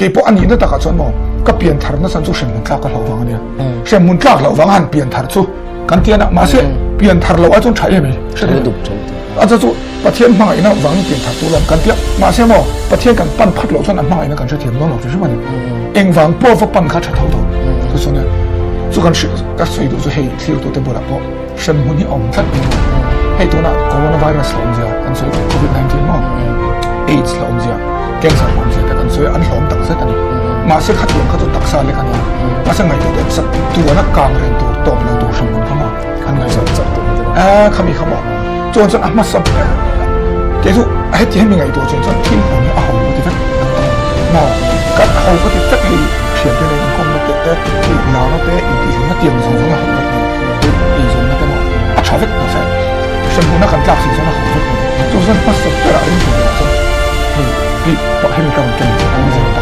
Kei pawh a nihna takah chuan maw ka pian tharna chan chu hremhmun tlak ka hlauh vang a nia. Hremhmun tlak loh vanga han pian thar chu kan ti a na. Mahse pian thar loh ai chuan tha em ei. A chu chu Pathian hmangaihna vangin pian thar tur lam kan ti a. Mahse maw Pathian kan pan phat loh chuan a hmangaihna kan hrethiam dawn lo hrim hrim a ni. Engvang pawh va pan kha tha tho tho. Chu chuan chu kan hrilh ka sawi duh chu hei thlir tute bulah pawh hremhmun hi a awm tlat mai a. Hei tunah coronavirus la awmzia kan sawi tawh covid 19 maw aids la awmzia cancer la awmzia te kan sawi a an hlawm tak zet a ni. Mahse khatiang kha chu taksa lek a nia. Mahse ngaihtuah teh sak tuana kang reng tur tawp lo tur hremhmun kha maw an ngaihtuah chak tur a khami kha maw chuan chuan a hmasa ber kei chu heti hemi ngaihtuah chuan chuan thil hlawm hi a ho ka ti vek maw kan ho ka ti vek hei thiante nen inkawmna te te inlarna te intihhlimna tiang zawng zawng a ho vek mai. Eizawnna te maw a tha vek mahse hremhmunna kan tlak si chuan a ho vek mai. Chu chuan hmasa berah ringtu berah chuan hei hei hemi ka rawn ken ang zir pakhat.